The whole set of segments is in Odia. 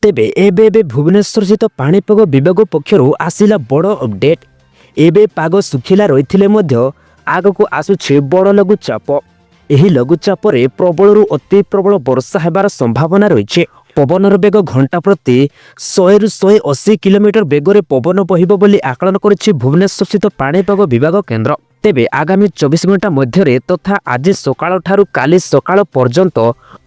ତେବେ ଏବେ ଏବେ ଭୁବନେଶ୍ୱରସ୍ଥିତ ପାଣିପାଗ ବିଭାଗ ପକ୍ଷରୁ ଆସିଲା ବଡ଼ ଅପଡେଟ୍। ଏବେ ପାଗ ଶୁଖିଲା ରହିଥିଲେ ମଧ୍ୟ ଆଗକୁ ଆସୁଛି ବଡ଼ ଲଘୁଚାପ। ଏହି ଲଘୁଚାପରେ ପ୍ରବଳରୁ ଅତି ପ୍ରବଳ ବର୍ଷା ହେବାର ସମ୍ଭାବନା ରହିଛି। ପବନର ବେଗ ଘଣ୍ଟା ପ୍ରତି 100ରୁ 180 କିଲୋମିଟର ବେଗରେ ପବନ ବହିବ ବୋଲି ଆକଳନ କରିଛି ଭୁବନେଶ୍ୱରସ୍ଥିତ ପାଣିପାଗ ବିଭାଗ କେନ୍ଦ୍ର। ତେବେ ଆଗାମୀ 24 ଘଣ୍ଟା ମଧ୍ୟରେ ତଥା ଆଜି ସକାଳଠାରୁ କାଲି ସକାଳ ପର୍ଯ୍ୟନ୍ତ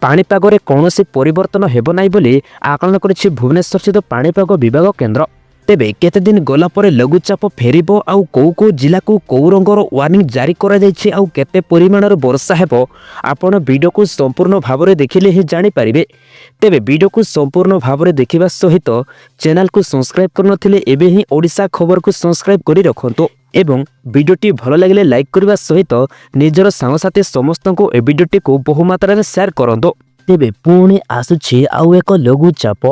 ପାଣିପାଗରେ କୌଣସି ପରିବର୍ତ୍ତନ ହେବ ନାହିଁ ବୋଲି ଆକଳନ କରିଛି ଭୁବନେଶ୍ୱରସ୍ଥିତ ପାଣିପାଗ ବିଭାଗ କେନ୍ଦ୍ର। ତେବେ କେତେ ଦିନ ଗଲା ପରେ ଲଘୁଚାପ ଫେରିବ, ଆଉ କେଉଁ କେଉଁ ଜିଲ୍ଲାକୁ କେଉଁ ରଙ୍ଗର ୱାର୍ଣ୍ଣିଂ ଜାରି କରାଯାଇଛି, ଆଉ କେତେ ପରିମାଣର ବର୍ଷା ହେବ, ଆପଣ ଭିଡ଼ିଓକୁ ସମ୍ପୂର୍ଣ୍ଣ ଭାବରେ ଦେଖିଲେ ହିଁ ଜାଣିପାରିବେ। ତେବେ ଭିଡ଼ିଓକୁ ସମ୍ପୂର୍ଣ୍ଣ ଭାବରେ ଦେଖିବା ସହିତ ଚ୍ୟାନେଲକୁ ସବସ୍କ୍ରାଇବ୍ କରିନଥିଲେ ଏବେ ହିଁ ଓଡ଼ିଶା ଖବରକୁ ସବସ୍କ୍ରାଇବ୍ କରି ରଖନ୍ତୁ ଏବଂ ଭିଡ଼ିଓଟି ଭଲ ଲାଗିଲେ ଲାଇକ୍ କରିବା ସହିତ ନିଜର ସାଙ୍ଗସାଥି ସମସ୍ତଙ୍କୁ ଏ ଭିଡ଼ିଓଟିକୁ ବହୁ ମାତ୍ରାରେ ସେୟାର କରନ୍ତୁ। ତେବେ ପୁଣି ଆସୁଛି ଆଉ ଏକ ଲଘୁଚାପ।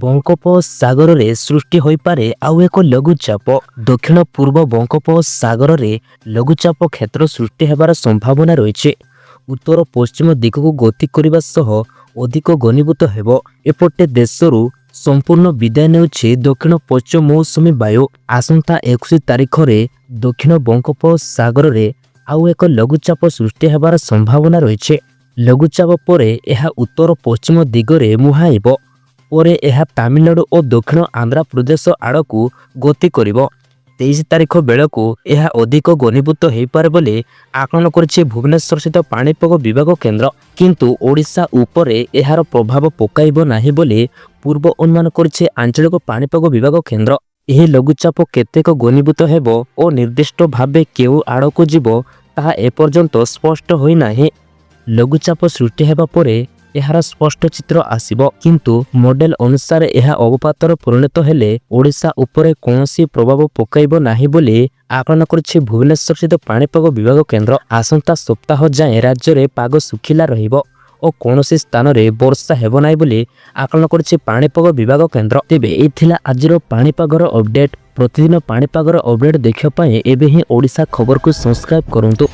ବଙ୍ଗୋପସାଗରରେ ସୃଷ୍ଟି ହୋଇପାରେ ଆଉ ଏକ ଲଘୁଚାପ। ଦକ୍ଷିଣ ପୂର୍ବ ବଙ୍ଗୋପସାଗରରେ ଲଘୁଚାପ କ୍ଷେତ୍ର ସୃଷ୍ଟି ହେବାର ସମ୍ଭାବନା ରହିଛି। ଉତ୍ତର ପଶ୍ଚିମ ଦିଗକୁ ଗତି କରିବା ସହ ଅଧିକ ଘନୀଭୂତ ହେବ। ଏପଟେ ଦେଶରୁ ସମ୍ପୂର୍ଣ୍ଣ ବିଦାୟ ନେଉଛି ଦକ୍ଷିଣ ପଶ୍ଚିମ ମୌସୁମୀ ବାୟୁ। ଆସନ୍ତା 21 ତାରିଖରେ ଦକ୍ଷିଣ ବଙ୍ଗୋପସାଗରରେ ଆଉ ଏକ ଲଘୁଚାପ ସୃଷ୍ଟି ହେବାର ସମ୍ଭାବନା ରହିଛି। ଲଘୁଚାପ ପରେ ଏହା ଉତ୍ତର ପଶ୍ଚିମ ଦିଗରେ ମୁହାଁଇବ। ପରେ ଏହା ତାମିଲନାଡୁ ଓ ଦକ୍ଷିଣ ଆନ୍ଧ୍ରପ୍ରଦେଶ ଆଡ଼କୁ ଗତି କରିବ। 23 ତାରିଖ ବେଳକୁ ଏହା ଅଧିକ ଘନୀଭୂତ ହୋଇପାରେ ବୋଲି ଆକଳନ କରିଛି ଭୁବନେଶ୍ୱରସ୍ଥିତ ପାଣିପାଗ ବିଭାଗ କେନ୍ଦ୍ର। କିନ୍ତୁ ଓଡ଼ିଶା ଉପରେ ଏହାର ପ୍ରଭାବ ପକାଇବ ନାହିଁ ବୋଲି ପୂର୍ବ ଅନୁମାନ କରିଛି ଆଞ୍ଚଳିକ ପାଣିପାଗ ବିଭାଗ କେନ୍ଦ୍ର। ଏହି ଲଘୁଚାପ କେତେକ ଘନୀଭୂତ ହେବ ଓ ନିର୍ଦ୍ଦିଷ୍ଟ ଭାବେ କେଉଁ ଆଡ଼କୁ ଯିବ, ତାହା ଏପର୍ଯ୍ୟନ୍ତ ସ୍ପଷ୍ଟ ହୋଇନାହିଁ। ଲଘୁଚାପ ସୃଷ୍ଟି ହେବା ପରେ ଏହାର ସ୍ପଷ୍ଟ ଚିତ୍ର ଆସିବ। କିନ୍ତୁ ମଡେଲ ଅନୁସାରେ ଏହା ଅବପାତରେ ପରିଣତ ହେଲେ ଓଡ଼ିଶା ଉପରେ କୌଣସି ପ୍ରଭାବ ପକାଇବ ନାହିଁ ବୋଲି ଆକଳନ କରିଛି ଭୁବନେଶ୍ୱରସ୍ଥିତ ପାଣିପାଗ ବିଭାଗ କେନ୍ଦ୍ର। ଆସନ୍ତା ସପ୍ତାହ ଯାଏଁ ରାଜ୍ୟରେ ପାଗ ଶୁଖିଲା ରହିବ ଓ କୌଣସି ସ୍ଥାନରେ ବର୍ଷା ହେବ ନାହିଁ ବୋଲି ଆକଳନ କରିଛି ପାଣିପାଗ ବିଭାଗ କେନ୍ଦ୍ର। ତେବେ ଏଇ ଥିଲା ଆଜିର ପାଣିପାଗର ଅପଡେଟ୍। ପ୍ରତିଦିନ ପାଣିପାଗର ଅପଡେଟ୍ ଦେଖିବା ପାଇଁ ଏବେ ହିଁ ଓଡ଼ିଶା ଖବରକୁ ସବସ୍କ୍ରାଇବ୍ କରନ୍ତୁ।